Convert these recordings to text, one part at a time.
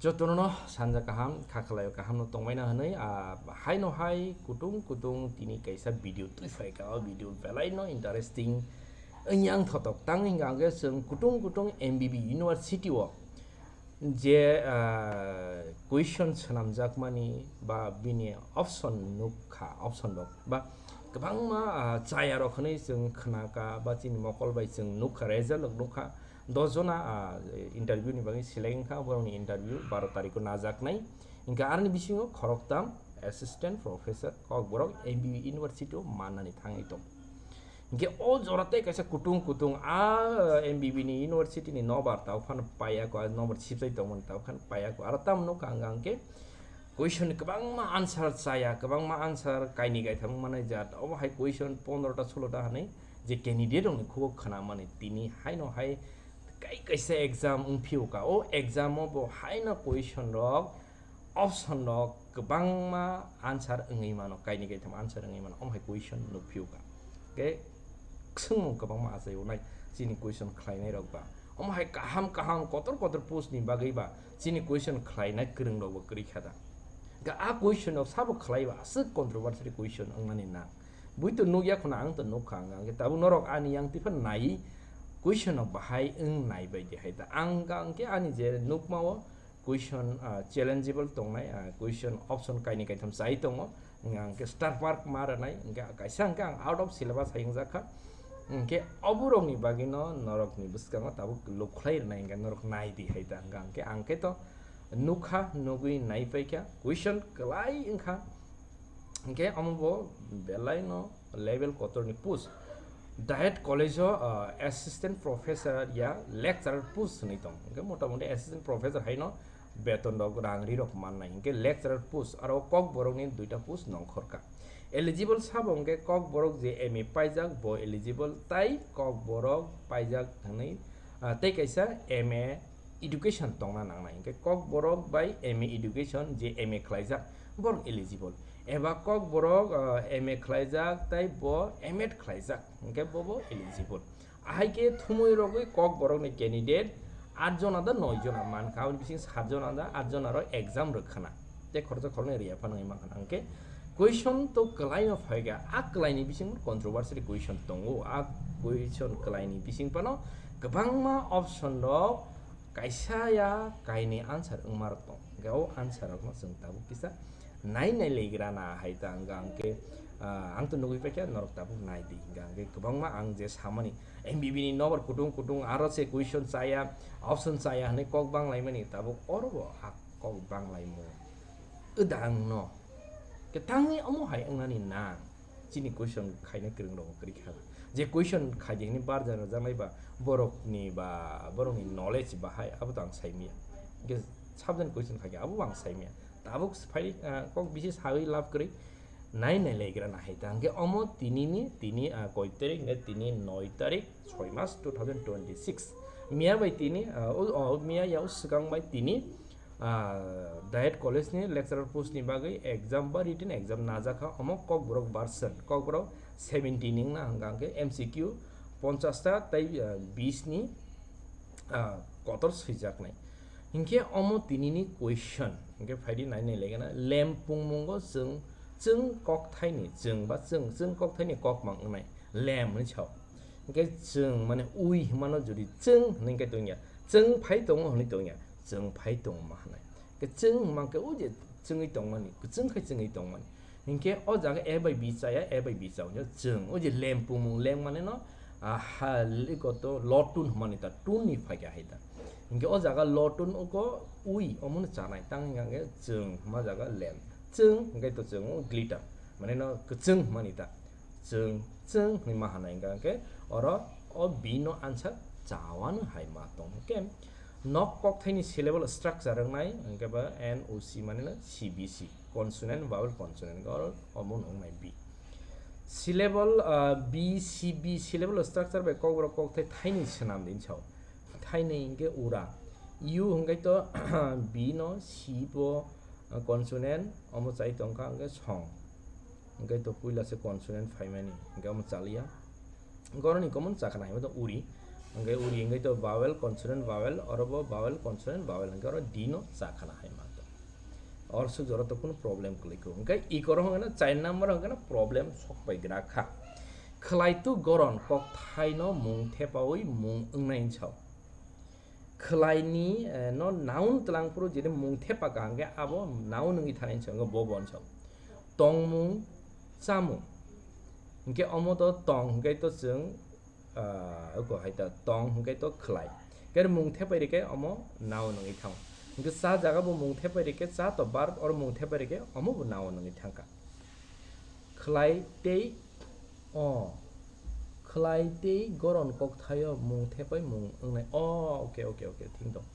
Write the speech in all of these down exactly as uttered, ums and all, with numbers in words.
Jotono sanja kaham, kha khlaio kaham no tongmai na hwnwi, ah, haino hai kutung kutung tini kaisa video twi phai kha, o video belai no interesting wngya wngthotok. Tang hingka hwnkhe chwng kutung kutung M B B University o je, ah, question swnamjakmani ba bini option nukha, option rok ba kwbangma, ah, chaya rok hwnwi chwng khna kha ba chini mokol bai chwng nukha, result rok nukha. Dos jona, ah, interview ni bagwi select wngkha, borokni interview baro tarikh o najaknai. Hingke aroni bisingo khoroktham assistant professor Kokborok M B B University o mannani thangwi tong. Hingke o jora tei kaisa kutung kutung a M B B ni university ni nobar tao phano paiya ko, a nobar sibjai tongmani tao phano paiya ko. Aro tamo nukha ang hingke question ni kwbangma answer chaya, kwbangma answer kaini kaitham wngmani jat. Obo hai question pondro ta, sulo ta hinwi je candidate rokni khugo khwnamani tini haino hai kai kaisa exam wngphio ka. O exam o bo haino question rok, option rok kwbangma answer wngwi mano, kaini kaitham answer wngwi mano. Omo hai question nukphio ka. Ke swngmung kwbangma achai onai chini question khlainai rok ba. Omo hai kaham kaham kotor kotor post ni bagwi ba chini question khlainai kwrwng rok bo kwrwi kha da. Ga a question rok sabo khlai ba aswk controversial question wngmani na. Bui to nukya khuna, ang to nukha, ang hwnkhe tabuk norok ani yang twi phano nai question rok bahai wng nai bai di hai ta. Ang hwnkhe ani je nukma o question, ah, challengeable tongnai, ah, question option kaini kaitham chai tongo. Ang hwnkhe star mark ma rwnai, hwnkhe kaisa hwnkhe ang out of syllabus hai wngjak kha. Hwnkhe oborokni bagwino norokni bwskango tabuk look khlai rwnai, hwnkhe norok nai di hai ta. Hwnkhe ang khe to nukha, nugwi nai paikha, question kwlai wngkha. Hingke omo bo belai no level kotor ni post. Diet college o, ah, assistant professor ya lecturer post hwnwi tong. Hingke mota moti assistant professor hai no beton rok, rang ri rok mannai. Hingke lecturer post aro Kokborok ni duita post nongkhor kha. Eligible sabo hingke Kokborok je M A paijak bo eligible, tai Kokborok paijak hwnwi, ah, tei kaisa M A education tongna nangnai. Hingke Kokborok bai M A education je M A khlaijak borok eligible. Eba Kokborok, ah, M A khlaijak tai bo M Ed khlaijak, hingke bo bo eligible. Ahai khe thumui rogwi Kokborokni candidate aat jona da noi jona mankha, aboni bising sat jona da aat jona rok exam rwkhana. Tei khoroksa khoroknwi rwya phano wngwi mankha. Hingke question to kwlaino phaikha, a kwlaini bising controversial question tongo, a question kwlaini bising phano kwbangma option rok kaisa ya kainwi answer wngma rok tong. Hingke o answer rokno chwng tabuk kisa nai nai legra na hai ta hwnkha hwnkhe, ah, ang to nugwi paikha norok tabuk nai di hwnkha hwnkhe kwbangma ang je samani M B B ni nobar kutung kutung aro se question chaya, option chaya hinwi kok bang laimani tabuk oro bo a kok bang laimung. Wdang no. Kwtangni omo hai wngnani nang. Chini question khaina kwrwng rok kwrwi kha. Je question khaidi hwnwi barja rwjaknai ba borokni ba borokni knowledge bahai abo to ang saimya. Hwnkhe subject question khaidi abo bo ang saimya. Tabuk phai, ah, kok bisi sawi lab kwrwi nai nai legra na hai ta. Hwnkhe omo tini ni, tini, ah, koi tarik ne tini noi tarik soi mas two thousand twenty-six. Miya bai tini, ah, o, o, miya ya o swkang bai tini, ah, Diet College ni lecturer post ni bagwi exam ba written exam najakha, omo Kokborok version, Kokborok seventeen wngna hwnkha hwnkhe M C Q ponchash ta tei, ah, bis ni, ah, kotor swijaknai. Hinkhe omo tini ni question, hinkhe phaidi nai nai legana, lem pungmungo chwng, chwng kokthaini, chwng ba chwng, chwng kokthaini kokmang wngnai, lem hwnwi sao. Hingke chwng mane ui hwnmano jodi chwng hwnwi khe tongya, chwng phai tongo hwnwi tongya, chwng phai tongo ma hwnwi. Hingke chwng hwnma khe o je chwngwi tongmani, kwchwng khai chwngwi tongmani. Hingke o jaga A bai B chaya, A bai B chao hwnyo chwng. O je lem pungmung lem mane no, ah, ha, liko to lo tun hwnmani ta, tun ni phaikha hai ta. Hingke o jaga lo tun oko ui, omono chanai, tang hingke chwng hwnma jaga lem. Chwng hingke to chwng o glitter, mane no kwchwng hwnmani ta. Chwng, chwng hwnwi ma hwnai hwnkha hwnkhe oro o B no answer chawano hai ma tong. Hwnkhe nok kokthaini syllable structure wngnai hwnkhe ba N O C mane no C B C, consonant, vowel, consonant, oro omo wngnai B. Syllable, ah, B C B syllable structure bai kokborok kokthai thaini swnam din sao. Thaini hwnkhe ura. U hwnkhe to B no C bo, ah, consonant, omo chai tongkha hwnkhe song. Hwnkhe to puila se consonant phaimani, hwnkhe omo chaliya. Hwnkhe oroni common chakha nai, omo to uri. Hwnkhe uri hwnkhe to vowel, consonant, vowel, oro bo vowel, consonant, vowel hwnkhe oro D no cha khana hai ma to. Or suk jora to kunu problem kwlai kho. Hwnkhe ikoro hwnkhe na chair number hwnkhe na problem sok pai gra kha. Khwlaitu goron kokthaino mung thepaui mung wngnai hinsa. Khwlaini, eh, no noun twlang phuru jeni mung thepa ka hwnkhe abo noun wngwi thani hinsa, hwnkhe bo bo hinsa. Tongmung, chamung. Hwnkhe omo to tong hwnkhe to chwng ah, oko hai ta tong hwnkhe to khwlai. Khe mung thepai rikhe omo noun wngwi thango. Hwnkhe cha jaga bo mung thepai rikhe cha to verb, oro mung thepai rikhe omo bo noun wngwi thangkha. Khwlai tei o. Khwlai tei goron kokthaio mung thepai mung wngnai. O, okay, okay, okay, thik dong.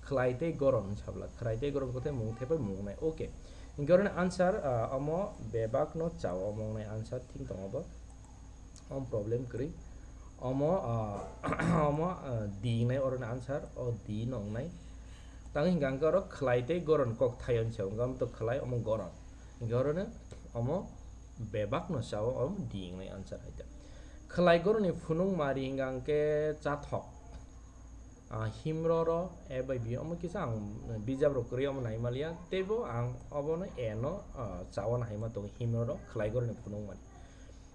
Khwlai tei goron sabla. Khwlai tei goron kokthaio mung thepai mung wngnai. Okay. Hwnkhe oroni answer, ah, omo bebak no chao omo wngnai answer thik tongo bo. Om problem kwrwi. Omo, ah, omo, ah, D wngnai oroni answer, o D no wngnai. Tang hingka hwnkhe oro khwlai tei goron kok thaio hinsa, hwnkhe omo to khwlai, omo goron. Hwnkhe orono omo bebak no sao, omo D wngnai answer hai ta. Khwlai goroni phunuk mari hingka hwnkhe chathok. Ah, himroro A bai B omo kisa ang bijap rok kwrwi omo nai maliya, teibo ang obono A no, ah, chawana hai ma tongo himroro khwlai goroni phunuk mari.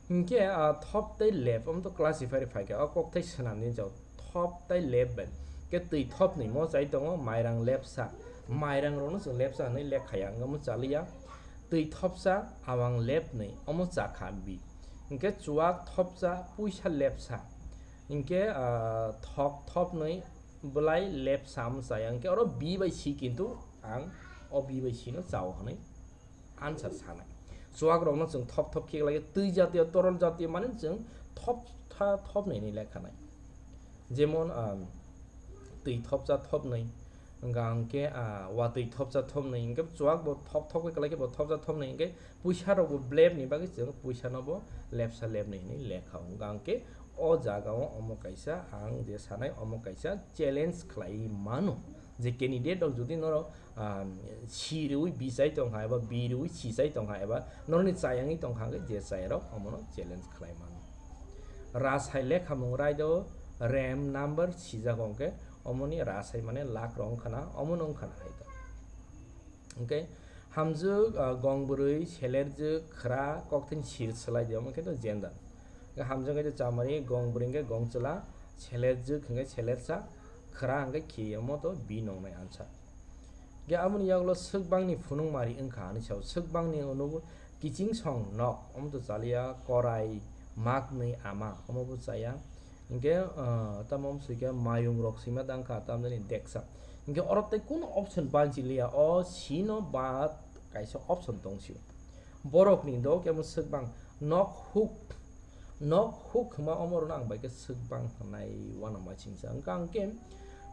Hinkhe, ah, thop tei lep, omo to classify ri phaikha, o kokthai swnam ni jao, thop tei lep bai. Khe twi thopni mo chai tongo, mairang lepsa, mairang rokno chwng lepsa hwnwi lekha ya, wngkha mo chaliya. Twi thopsa, awang lepnwi, omo chakha B. Hinkhe chuwak thopsa, puisa lepsa. Hinkhe, ah, thok thopnwi, bwlai lepsa omo chaya, hinkhe oro B bai C kintu ang o B bai C no chao hwnwi answer sanai. Chuwak rokno chwng thop thop khe lai twi jatiyo, torol jatiyo mane chwng thop tha thop nini lekha nai. Jemon, ah, twi thopsa thopnwi, hwnkha hwnkhe, ah, watwi thopsa thopnwi, hwnkhe chuwak bo thop thop khe lai khe bo thopsa thopnwi, hwnkhe puisa rok bo blep ni bagwi chwng puisa no bo lepsa lepnwi hinwi lekha. Hwnkha hwnkhe o jaga o omo kaisa ang je sanai omo kaisa challenge khlai mano. Je candidate rok jodi norok, ah, C rwi B chai tongkha eba B rwi C chai tongkha eba norokni chayangwi tongkha hwnkhe je chayarok omono challenge khlai mano. Ras hai lekhamung raida o ram number sijak hwnkhe omoni ras hai mane lak rok wngkhana omono wngkhana hai ta. Hwnkhe hamjwk, ah, gong bwrwi selerjwk khwra kokthai sir swlai di omo khe to gender. Hwnkhe hamjwk hwnkhe chamari, gong bwrwi hwnkhe gong chwla, selerjwk hwnkhe selersa, khwra hwnkhe khi omo to B no wngnai answer. Hwnkhe aboni yagulo swkbangni phunukmari wngkha hinwi sao, swkbangni unugo kiching song nok, omo to chaliya, korai, maknwi ama, omo bo chaya. Hwnkhe, ah, tamo swikhe mayung rok swima dangkha, tamjani deksa. Hwnkhe oro tei kunu option banchi liya, o C no ba kaisa option tong sio. Borokni do khe omo swkbang nok huk, nok huk hwnma omo rwno ang bai khe swkbang hwnai uanama singsa. Wngkha ang khe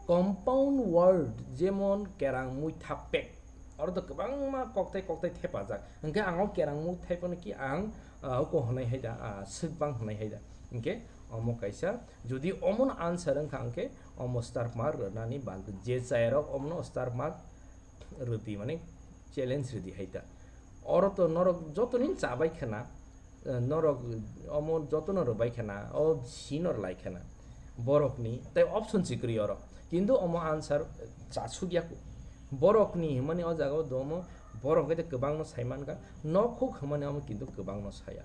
compound word, jemon kerang muitha pek, oro to kwbangma kokthai kokthai thepajak. Hwnkhe ang o kerang muithai phano ki ang, ah, oko hwnai hai da, ah, swkbang hwnai hai da. Hwnkhe omo kaisa, jodi omono answer wngkha hwnkhe omo star mark rwnani bangtwi je chayarok omono star mark rwdi, mane challenge rwdi hai ta. Oro to norok joto ni chabai khna, eh, norok omo joto no rwbai khna, o C no rwlai khna. Borok ni tei option si kwrwi oro. Kintu omo answer chasuk ya ku. Borok ni hwnmani o jaga o domo borok hwnkhe kwbang no sai mankha. Nok huk hwnmani omo kintu kwbang no saya.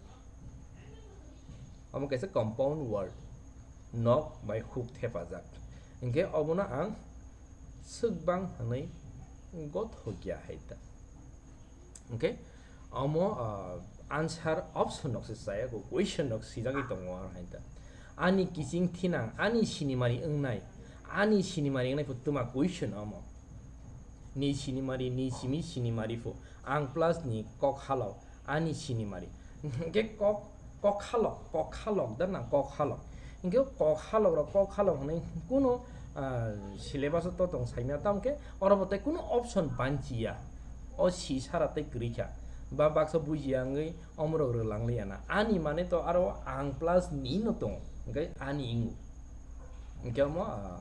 Omo kaisa compound word. Nok bai huk thepajak. Hinkhe obono ang swkbang hwnwi gothokya hai ta. Hinkhe omo, ah, answer option rok se chaya, question rok sijagwi tongo aro hai ta. Ani kiching thinang, ani sinimari wngnai, ani sinimari wngnai pho twma question omo. Ni sinimari, ni simi sinimari pho. Ang plus ni kok halok, ani sinimari. Hinkhe kok, kok halok, kok halok da na kok halok. Hinkhe kok halok rok, kok halok hwnwi kuno, ah, syllabus o to tong saimya, tamo khe oro bo tei kuno option banchiya. O si sara tei kwrwi kha. Ba baksa bujiya wngwi omorok rwlang liya na. Ani mane to aro ang plus ni no tongo. Hinkhe ani wngo. Hinkhe omo, ah,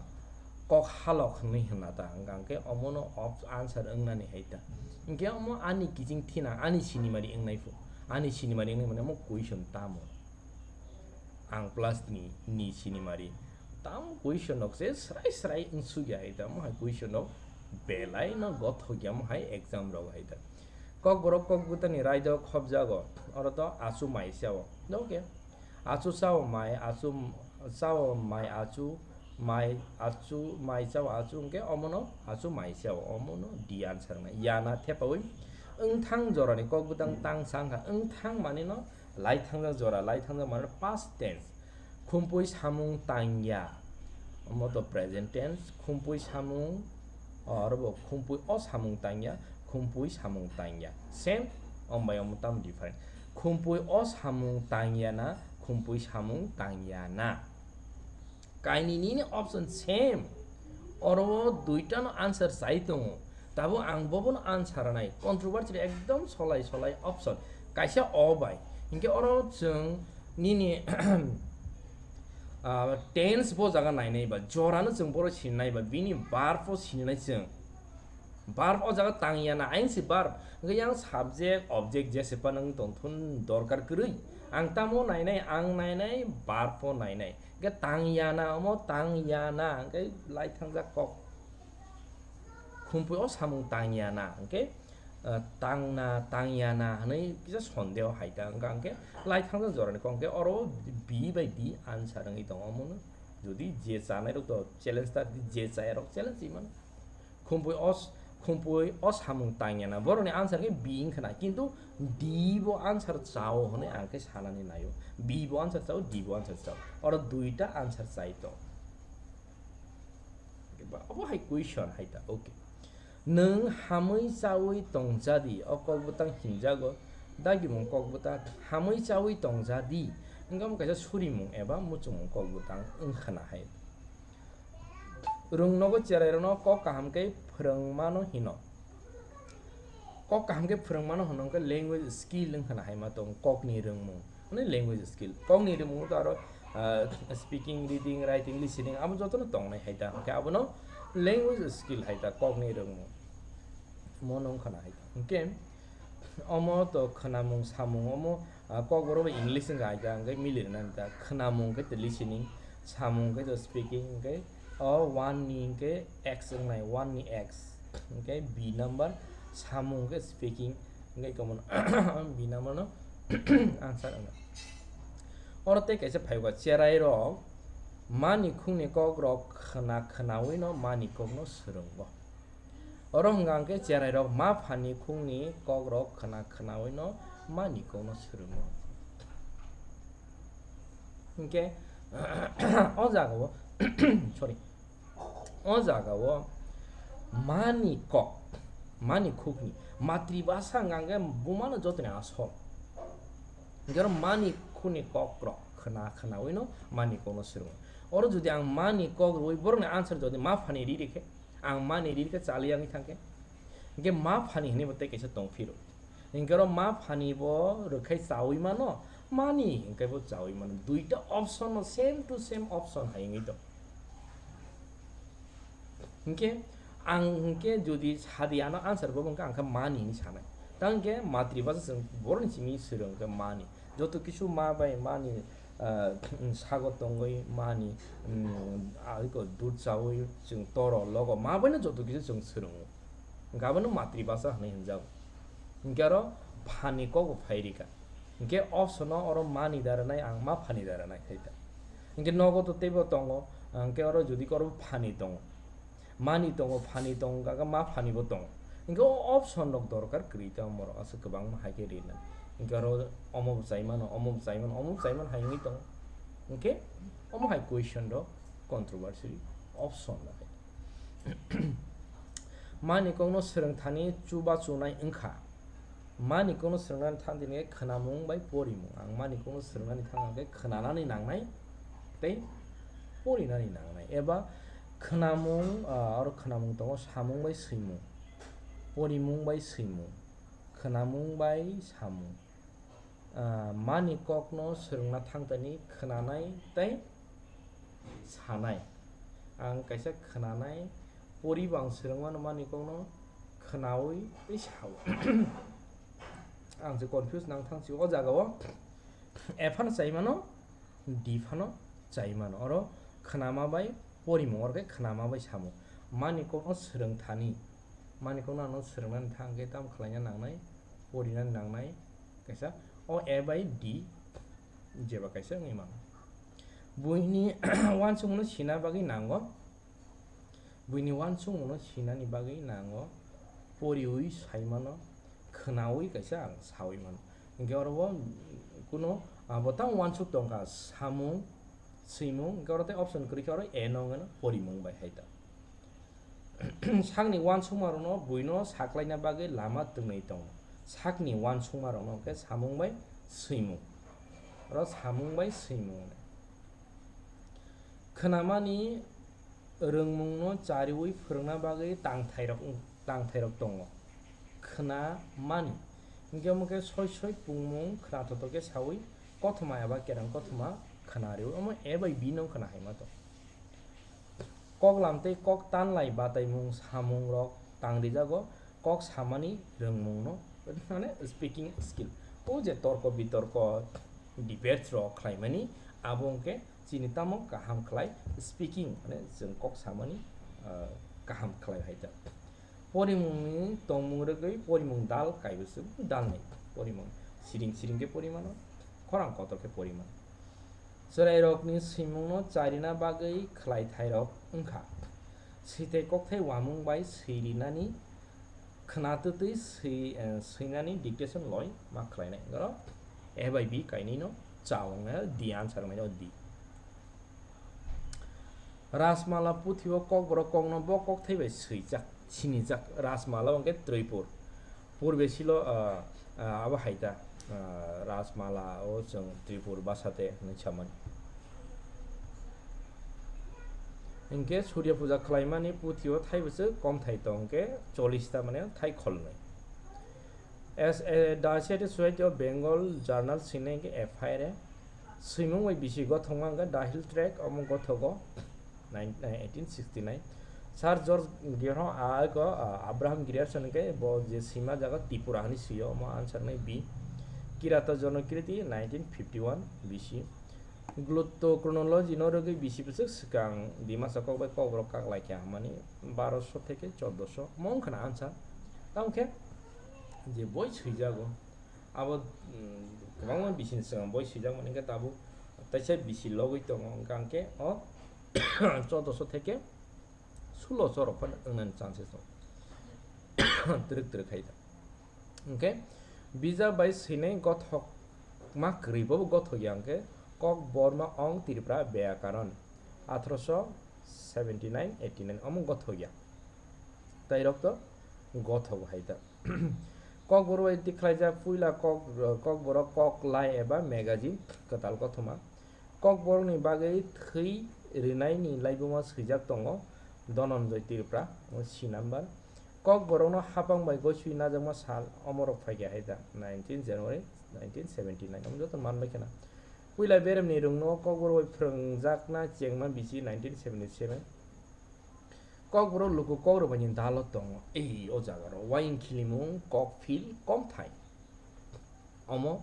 kok halok hwnwi hwnna ta, hwnkha hwnkhe omono op-, answer wngnani hai ta. Hinkhe omo ani kiching thina, ani sinimari wngnai pho. Ani sinimari wngnai mane omo question tamo. Ang plus ni, ni sinimari. Tam question rok se srai srai wngsukya hai ta, mo hai question rok belai no gothok ya mo hai exam rok hai ta. Kokborok kokbwtani raidok khobjago, oro to achu mai chao. Okay. Achu chao mai, achu chao mai, achu mai, achu mai chao, achu hwnkhe omono achu mai chao, omono D answer wngnai. Yana thepaui wngthang jorani kokbwtang tang sa wngkha, wngthang manino lai thangjak jora, lai thangjak manino past tense. Khumpui samung tangya. Omo to present tense. Khumpui samung, oro bo khumpui o samung tangya, khumpui samung tangya. Same, om bai omo tamo different. Khumpui o samung tangya na, khumpui samung tangya na. Kainwi nini option same. Oro o duita no answer sai tongo. Tabuk ang bobono answer rwnai. Controversy ekdom solai solai option. Kaisa o bai. Hinkhe oro chwng nini, ah, tense bo jaga nainai ba, jorano chwng boro sinai ba, bini verb o sinai chwng. Verb o jaga tangya na, ayang si verb. Hinkhe yang subject, object jese phano wng tongthun dorkar kwrwi. Ang tamo nainai, ang nainai, verb o nainai. Hinkhe tangya na, omo tangya na, hinkhe lai thangjak kok. Khumpui o samung tangya na, hinkhe, ah, tangna, tangya na hwnwi kisa sondeho hai ta wngkha, hinkhe lai thangjak jorani kok, hinkhe oro B bai D answer wngwi tongo. Omono jodi je chanai rok to challenge ta, je chaya rok challenge wi mano. Khumpui o s-, khumpui o samung tangya na, borokni answer khe B wngkha na, kintu D bo answer chao hwnwi ang khe sanani naio. B bo answer chao, D bo answer chao. Oro duita answer chai tong. Ba, obo hai question hai ta, okay. Nwng hamwi chawi tongjadi, o kok bwtang hinjago, dagimung kok bwtang hamwi chawi tongjadi, wngkha omo kaisa surimung eba muchungmung kok bwtang wngkha na hai. Rwng nogo cherai rokno kok kaham khe phwrwngmano hino. Kok kaham khe phwrwngmano hwno wngkha language skill wngkha na hai ma tong kokni rwngmung. Mane language skill. Kokni rwngmung to aro, ah, speaking, reading, writing, listening, abo jotono tongnai hai ta. Hwnkhe abono language skill hai ta, kokni rwngmung. Mono wngkha na hai ta. Hwnkhe omo to khwnamung, samung, omo, ah, kokborok bai English wngkha hai ta, hwnkhe mili rwna ta. Khwnamung khe to listening, samung khe to speaking, hwnkhe o one ni hwnkhe X wngnai, one ni X. Hwnkhe B number, samung khe speaking, hwnkhe common B number no answer wngkha. Oro tei kaisa phaiba cherai rok mani khungni kok rok khna khnaui no mani kok no swrwngo. Oro hwnkha hwnkhe cherai rok ma phani khungni kok rok khna khnaui no mani kok no swrwngo. Hwnkhe o jaga o, sorry, o jaga o mani kok, mani khukni matribhasha hwnkha hwnkhe bumano jotoni asol. Hwnkhe oro mani khuni kok rok khna khnaui no mani kok no swrwngo. Oro jodi ang mani kok rwui borokni answer jodi ma phani ri rikhe, ang mani ri rikhe chali yangwi thangkhe, hwnkhe ma phani hwnwi bo tei kaisa tong phiro. Hwnkhe oro ma phani bo rwkhai chaui mano, mani hwnkhe bo chaui mano. Duita option no same to same option hai wngwi tong. Hwnkhe ang hwnkhe jodi sadi ano answer bo hwnkhe ang khe mani hinwi sanai. Tang khe matribhasha chwng borokni simi swrwng khe mani. Joto kisu ma bai mani, ah, sago tongwi mani, mm, ah, iko dud chaui chwng toro logo ma baino joto kisu chwng swrwngo. Hwnkhe abono matribhasha hwnwi hwnjago. Hwnkhe oro phani kok bo phai rikha. Hwnkhe option no oro mani da rwnai, ang ma phani da rwnai khai ta. Hwnkhe nogo to teibo tongo, hwnkhe oro jodi oro phani tongo. Mani tongo, phani tongo, gaga ma phani bo tongo. Hwnkhe o option rok dorkar kwrwi ta, omorok aswk kwbangma hai khe rinai. Hwnkhe oro omo bo chai mano, omo bo chai mano, omo bo chai mano hai wngwi tongo. Hwnkhe omo hai question rok controversy option rok hai. Mani kokno swrwng thani chuba chunai wngkha. Mani kokno swrwngnani thang tini khe khwnamung bai porimung. Ang mani kokno swrwngnani thang khe khwnanani nangnai tei porinani nangnai. Eba khwnamung, ah, oro khwnamung tongo, samung bai swimung, porimung bai swimung, khwnamung bai samung. Ah, mani kokno swrwngna thangtani khwnanai tei sanai. Ang kaisa khwnanai, poribo ang swrwngmano mani kokno khwnaui tei sao. Ang se confuse nang thang si o jaga o. A phano chai mano, D phano chai mano. Oro Khnama bai porimung, oro khe khnama bai samung. Mani kokno swrwng thani, mani kokno ano swrwngnani thang khe tamo khlaina nangnai, porina nangnai, kaisa o A bai D jeba kaisa wngwi mano. Buini uansukmungno sina bagwi nango, buini uansukmungno sinani bagwi nango, poriwi sai mano, khnawi kaisa ang sawi mano. Hinkhe oro bo kuno, ah, bo tamo uansuk tongkha, samung, swimung, hinkhe oro tei option kwrwi khe oro A no wngwi no porimung bai hai ta. Sakni uansukmarokno buino saklaina bagwi lama twnwi tongo. Sakni uansukmarokno khe samung bai swimung. Oro samung bai swimung. Khnamani rwngmungno chariwi phwrwngna bagwi tangthairok, tangthairok tongo. Khnamani. Hinkhe omo khe soi soi pungmung khnathotho khe sawi kothoma eba kereng kothoma khna rw-, omo A bai B no khna hai ma tong. Kok lam tei kok tanlai bataimung samungrok tangrijago, kok samani rwngmungno, mane speaking skill. O je torko bitorko, debates rok khlaimani, abo hwnkhe chini tamo kaham khlai speaking, mane chwng kok samani, ah, kaham khlai hai ta. Porimungni tongmung rwgwi porimung dal kaibo se dalni porimung. Siring siring khe porimano, khorang kotor khe porimano. Chwrairokni swimungno charina bagwi khlaithairok wngkha. Swithai kokthai uamung bai swirinani khna twtwi swi-, eh, swinani dictation loi ma khlainai. Oro A bai B kainwino cha wngnai, D answer wngnai, o D. Rajmala puthio kokborok kokno bo kokthai bai swijak, sinijak. Rajmala hwnkhe Tripur. Purbe silo, ah, ah, abo hai ta, ah, Rajmala o chwng Tripur bhasate hwnwi samani. Hinkhe Surya puja khlaimani puthio thai bwswk komthai tong khe chollish ta, mane thai kholnwi. As a, the Asiatic Society of Bengal Journal sini hwnkhe F I R A. Swimung bai bisi gothokma hwnkhe The Hill Tract, omo gothogo nine, eh, eighteen sixty-nine. Sir George Gerho a eko, ah, Abraham Grierson hwnkhe bo je swima jaga Tripura hinwi swiyo, omo answer nai B. Kirata Jonokriti nineteen fifty-one B C. Glottochronology no rwgwi bisi bwswk swkang Dimasa kok bai kokborok kaklaikha hwnmani barosho theke chordoso omo wngkhana answer. Tamo khe je boi swijago abo, mm, kwbangma bisini swkang boi swijakmani hwnkhe tabuk teisa bisi logwi tongo, hwnkha hwnkhe o chordoso theke suloso rok phano wngnani chances tongo. Twrwk twrwk khai ta. Hwnkhe, bijap bai swinai gothokma kwrwi bobo gothok ya hwnkhe, Kokborma ong Tripura Byakaron, athroso seventy nine eighty nine omo gothok ya. Tairok to gothok hai ta. Kokborok bai tikhlaijak puila kok, Kokborok kok lai eba magazine kwtal kothoma. Kokborokni bagwi thwi rwnaini laibuma swijak tongo Dhananjay Tripura, o C number. Kokborokno hapang bai goisui najakma sal omorok phaikha hai da, nineteen January nineteen seventy nine, omo joto manbai kheno. Puila beremni rwngno Kokborok bai phrwngjakna chengma bisi nineteen seventy seven. Kokborok luku kok rwbaini dalo tongo, ei o jagaro waying khilimung kok phil komthai. Omo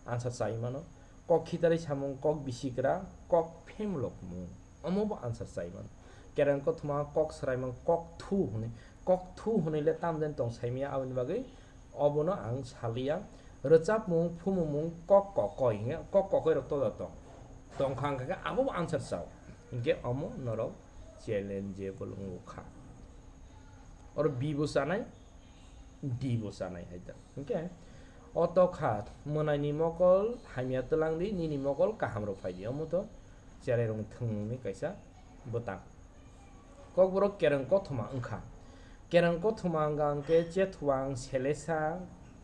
answer chai mano. Kok khitarwi samung, kok bisigra, kok phemlokmung. Omo bo answer chai mano. Kereng kothoma kok swraimung, kok thu hwnwi. Kok thu hwnwi le tamjani tong saimaya, aboni bagwi obono ang saliya. Rwchapmung, phumumung, kok kokoi hwnwi, kok kokoi rok toda tong. Tongkha hwnkha khe abo bo answer chao. Hinkhe omo norok challengeable wngkha. Oro B bo chanai, D bo chanai hai ta. Hwnkhe o tokha mwnaini mokol hamya twlang di, nini mokol kaham rok phai di. Omo to cherai rok thwngmungni kaisa bwtang. Kokborok kereng kothoma wngkha. Kereng kothoma wngkha hwnkhe chethuang, selesa,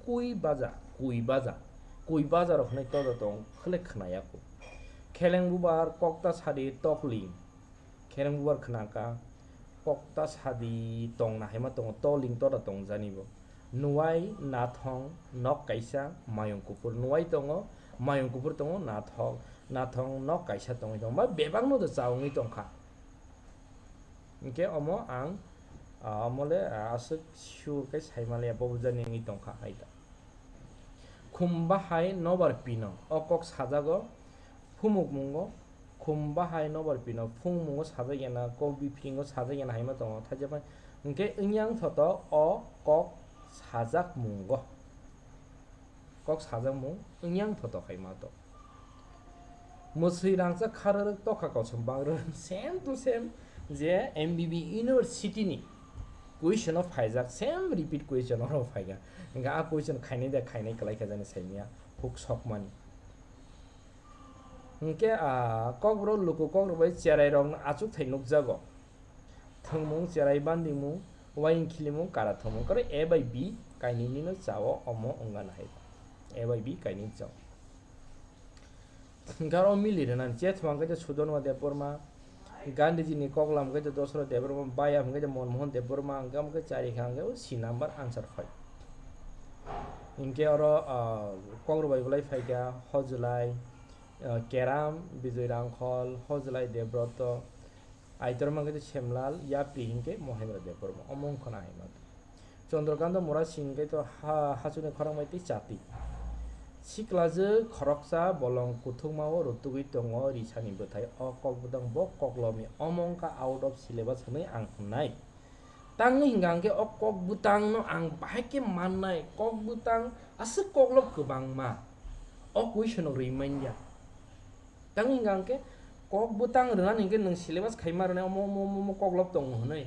kui baja, kui baja, kui baja rok hwnwi tojo tong khwlai khwnaya kho. Kheleng bubar, kokta sadi, tokling. Khereng bubar khwnaka, kokta sadi tong nahaima tongo, toling toda tongjani bo. Nuwai, nathong, nok kaisa, mayung kuphur. Nuwai tongo, mayung kuphur tongo, nathok, nathong, nok kaisa tongwi tongo. Ba bebak no do cha wngwi tongkha. Hinkhe omo ang, ah, omo le, ah, aswk sure khe saimaliya, bo bujani wngwi tongkha hai da. Khum bahai nobar pino, o kok sajago, phumukmungo, khum bahai nobar pino phung mungo sajak yana, kok biphingo sajak yana haima tongo thaijak bai. Hwnkhe wngya wngthoto o kok sajak mungo. Kok sajak mung wngya wngthoto haima to. Mwswi rangchak khararwk tokha kosom bangrwk same to same je M B B University ni question o phaijak, same repeat question oro phaikha. Hwnkhe a question khainai de khainai kwlai kha jani saimanya huk sokmani. Hwnkhe a kokborok luku kokrok bai cherai rokno achukthai nukjago. Thwngmung, cherai bandingmung, uaing khilimung, kara thwngmung. Kare A bai B kainwini no chao omo wngna nahai. A bai B kainwi chao. Hwnkhe aro mili rwnani chethwang khe Sudhanwa Debbarma, Gandhiji ni koklam khe Dasarath Debbarma, bayam khe Manmohan Debbarma, hwnkhe omo khe chari kha hwnkhe o C number answer phai. Hwnkhe oro, ah, kokrok bai bolai phaikha Hojlai, ah, Keram, Bijoy Rangkhol, Hojlai Debroto, Aitor mankhe Semlal, Yapri hinkhe Mohendra Debbarma, omo wngkha na hai mankhe. Chandrakanta Murasing hinkhe to ha, hachukni khorang bai tei chati. Siklajwk khoroksa bolong kuthukmao rwtugwi tongo risani bwthai o kokbwtang bo koklopni omo wngkha out of syllabus hwnwi ang hwnnai. Tangwi hwnkha hwnkhe o kokbwtangno ang bahai khe mannai, kokbwtang aswk koklop kwbangma o question rwi manya. Tangwi hwnkha hwnkhe kok bwtang rwnani hwnkhe nwng syllabus khaima rwnai omo, omo, omo, omo koklop tongo hwnwi.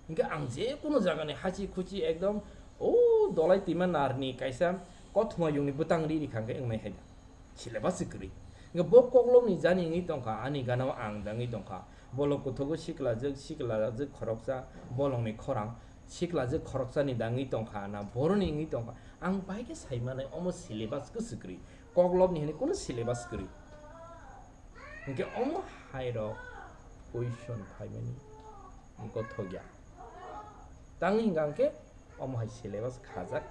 Hwnkhe ang je kunu jagani hachi khuchi ekdom o dolai twima narni kaisa kothoma yungni bwtang ri rikha hwnkhe wngnai hai da. Syllabus se kwrwi. Hwnkhe bo koklopni jani wngwi tongkha, ani gana-o ang da wngwi tongkha. Bolong kuthugo siklajwk, siklajwk khoroksa, bolongni khorang, siklajwk khoroksani da wngwi tongkha na, boroni wngwi tongkha. Ang bai khe sai manai omo syllabus khe se kwrwi. Koklopni hwnwi kunu syllabus kwrwi. Hwnkhe omo hai rok question phaimani gothok ya. Tangwi hwnkha hwnkhe omo hai syllabus khajak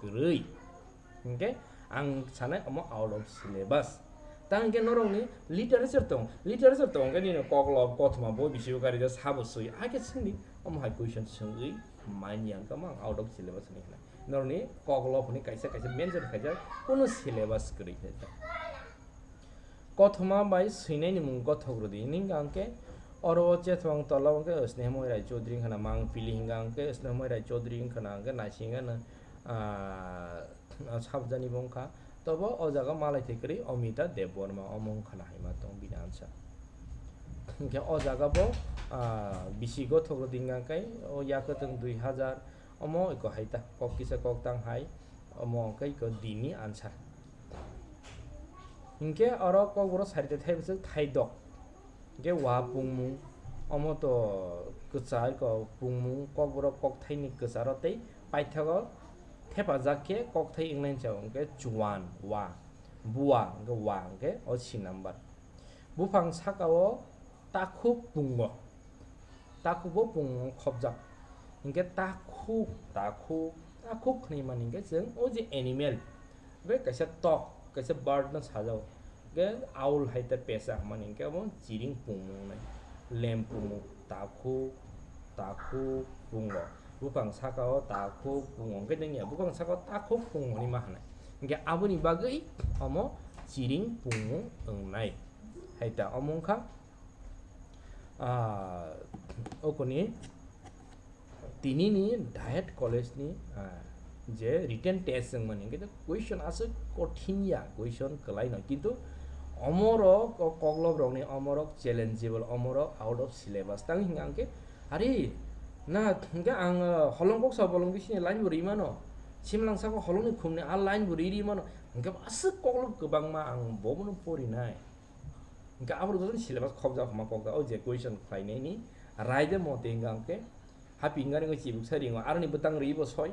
kwrwi. Hwnkhe ang sanai omo out of syllabus. Tang hwnkhe norokni literature tong, literature tong khe nini koklop kothoma bo bisingo karijak sabo swi, hakhe swngdi omo hai question swngwi manya hwnkhe omo ang out of syllabus hwnwi hwnai. Norokni koklop hwnwi kaisa kaisa mention khaijak, kunu syllabus kwrwi khaijak. Kothoma bai swinaini mung gothok rwdi hwnwi hwnkha hwnkhe oro o chethwang tola o hwnkhe Snehmoi Rai Chaudhuri wngkha na, Mangpili hwnkha hwnkhe Snehmoi Rai Chaudhuri wngkha na, hwnkhe naising ano, ah, sabjani bo wngkha. Tobo o jaga malai thai kwrwi Omita Debbarma omo wngkha na hai ma tong bini answer. Hwnkhe o jaga bo, ah, bisi gothok rwdi hwnkha hwnkhe o yakwtwng dui hazar omo iko hai ta kok kisa kok tang hai omo hwnkhe iko D ni answer. Hinkhe oro kokborok sarita thai bwswk thaidok. Hinkhe wa pungmung, omo to kwchar ko pungmung, kokborok kokthaini kwcharo tei paithago thepajak khe kokthai wngnai chao, hinkhe chuan, wa, bua, hinkhe wa, hinkhe o C number. Buphang sakao takhuk pungo. Takhuk bo pungmung khopjak. Hinkhe takhuk, takhuk, takhuk hwnwi mani hinkhe chwng o je animal, bai kaisa tok, kaisa bird no sajao. Hinkhe owl hai ta pesa hwnmani hinkhe omo chiring pungmung nai. Lem pungmung, takhuk, takhuk pungo. Buphang sakao takhuk pungo hinkhe nini buphang sakao takhuk pungo hwnwi ma hwnai. Hinkhe aboni bagwi omo chiring pungmung wngnai. Hai ta omo wngkha, ah, okoni tinini D A D college ni, ah, je written test wngmani, hinkhe question aswk kothin ya, question kwlai no, kintu omorok o koklop rokni omorok challengeable, omorok out of syllabus. Tang hinkha hinkhe, ari na hinkhe ang, ah, holong koksa bolong bisini line bo rimano, simlang saka holongni khumni a line bo ri rimano, hinkhe aswk koklop kwbangma ang bobono porinai. Hinkhe abo jotono syllabus khopjak hwnma kokjak, o je question khlainaini raida mote hinkha hinkhe hapinga ringo chibuksa ringo aroni bwtang ribo soi,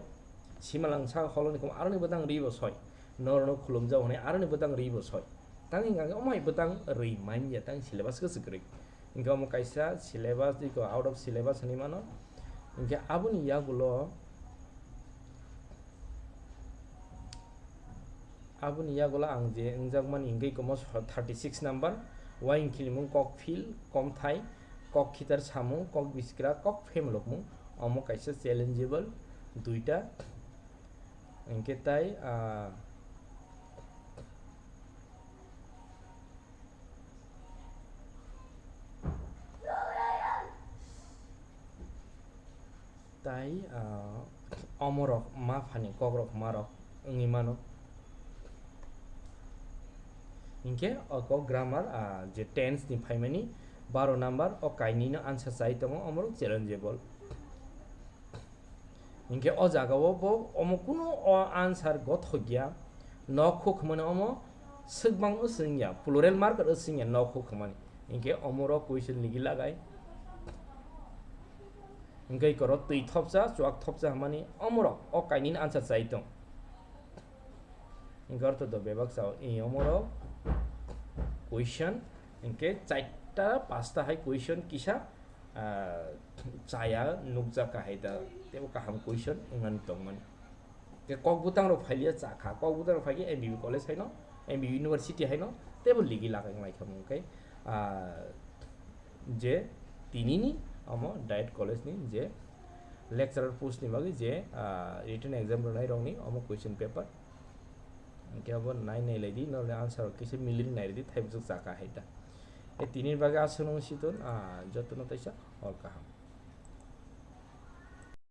simalangsa holoni khum aroni bwtang ribo soi, norokno khulumjak hwnwi aroni bwtang ribo soi. Tang hinkha hinkhe omo hai bwtang rwi manya tang syllabus khe swk kwrwi. Hinkhe omo kaisa syllabus iko out of syllabus hwnwi mano. Hinkhe aboni yagulo Aboni yagulo ang je wngjakmani hinkhe komo thirty six number, uaing khilimung kok phil, komthai, kok khitar samung, kok biskra, kok phemlokmung, omo kaisa challengeable duita. Hinkhe tai, ah, Tai, ah, omorok ma phani kokrok marok wngwi mano. Hinkhe o kok grammar, ah, je tense ni phaimani baro number, o kainwi no answer chai tongo, omorok challengeable. Hinkhe o jaga o bo omo kunu o answer gothok ya, nok huk hwnmani omo swkbang o swngya, plural marker o swngya nok huk hwnmani. Hinkhe omorok question ligi lagai. Hinkhe koro twi thopsa, chuak thopsa hwnmani omorok o kainwi no answer chai tong. Hinkhe ortho do bebak sao, i omorok question, hinkhe chaita pasta hai question kisa, ah, chaya nukjak ka hai da, tebo kaham question wngmani tongmani. Ke kok butang rok phailiya cha kha, kok butang rok phaikhe M B B college haino, M B B university haino, tebo ligi lagai wnglaikha mung khe, ah, je tinini omo Diet College ni je lecturer post ni bagwi je, ah, written exam rwnai rokni omo question paper. Hinkhe abo nai nai lai di, norokni answer rok kisa milir nai rw di, thaibuchuk cha kha hai da. E tini bagwi aswk nung siton, ah, jotono teisa hor kaham.